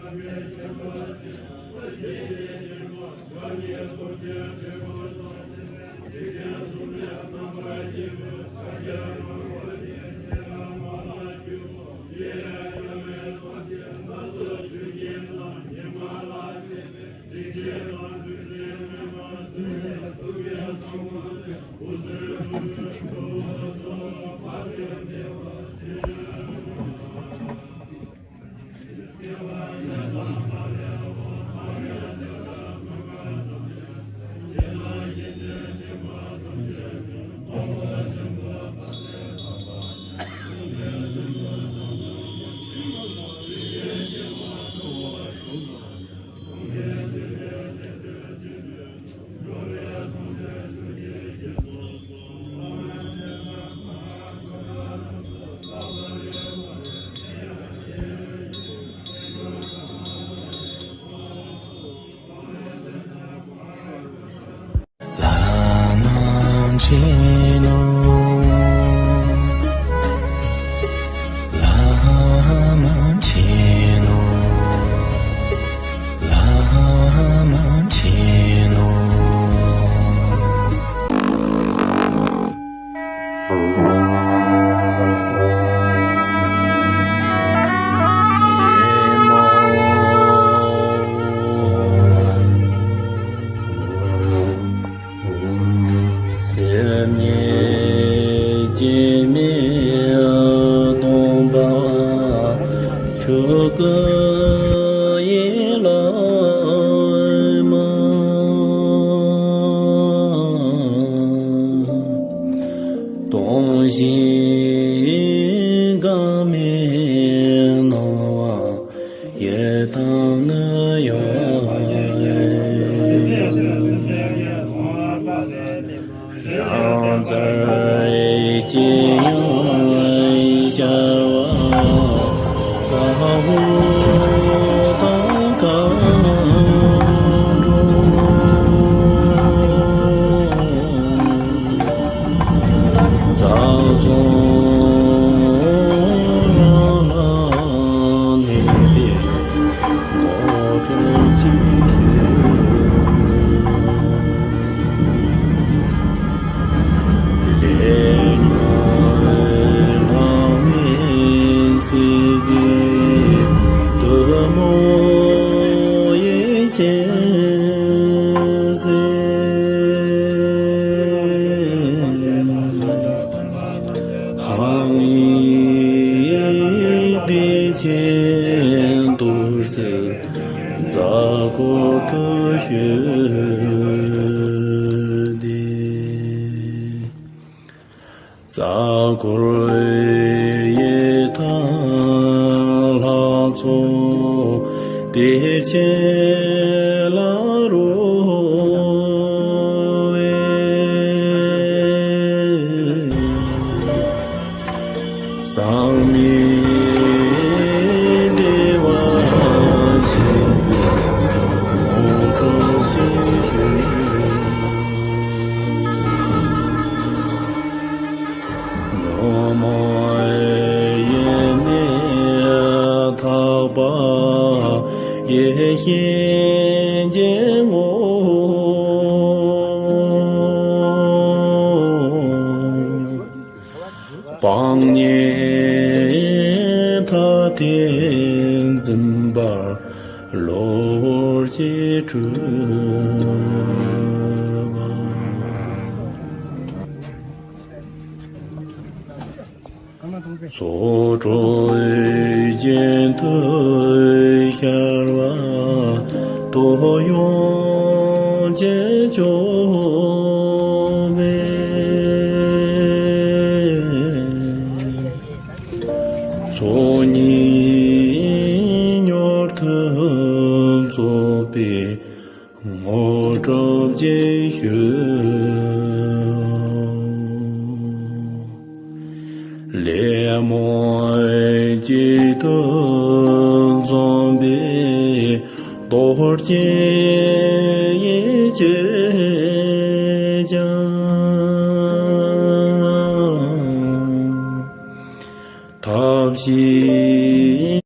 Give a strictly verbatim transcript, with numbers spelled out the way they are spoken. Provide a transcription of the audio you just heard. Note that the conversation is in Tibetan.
བླ་མ་མཁྱེན་ནོ། བླ་མ་མཁྱེན་ནོ། བླ་མ་མཁྱེན་ནོ། སེམས་ཉིད་སྐྱེ་མེད་སྟོང་པ་ཆོས་སྐུ་ཡི་བླ་མ། སྟོང་ཞིང་འགག་མེད་སྣང་བ། ཡེ་དང་ཡོད། རང་རྩལ་གྱིས་ཡང་ཤར་བ། དཀར་པོ་དང་དཀར་འགྲོ། ཚངས་སོགས་རང་ལ་གནས་ཏེ། ངོ་སྤྲོད་ཅིག་ཞུ། ལས་ཉོན་ལྷག་མེད་སྲིད་པའི་གཏི་མུག་ཡེ་ཤེས་ཟད། ཧཱུྃ་ཡེ་བདེ་ཆེན་ཏུར་སེལ་རྩ་འཁོར་དུ་བཞུགས་ཏེ། རྩ་འཁོར་ཡེ་དང་ལྷ་ཚོགས་བདེ་ཆེན་ལ་རོལ་བའི། ཟག་མེད་བདེ་བ་ཆེན་པོའི་ངོ་སྤྲོད་ཅིག་ཞུ། ཉོན་མོངས་ཡེ་ནས་ཐར་པ་ཡེ་ཤེས་ཀྱི་ངོ་བོ། སྤང་གཉེན་མཐའ་རྟེན་འཛིན་པར་བློ་བོར་ཅིག་སྤྲུལ་པ། ཚོགས་དྲུག་རྒྱན་དུ་ཤར་བ། དོན་ཡོངས་ཀྱི་སྐྱོབ་པའི། ཚོགས་གཉིས་མྱུར་དུ་རྫོགས་པའི་ངོ་སྤྲོད་ཅིག་ཞུ། ལས་རྨོངས་གཅིག་ཏུ་འཛོམས་པའི་རྡོ་རྗེ་ཡི་ཕྱག་རྒྱ། ཐབས་ཤེས་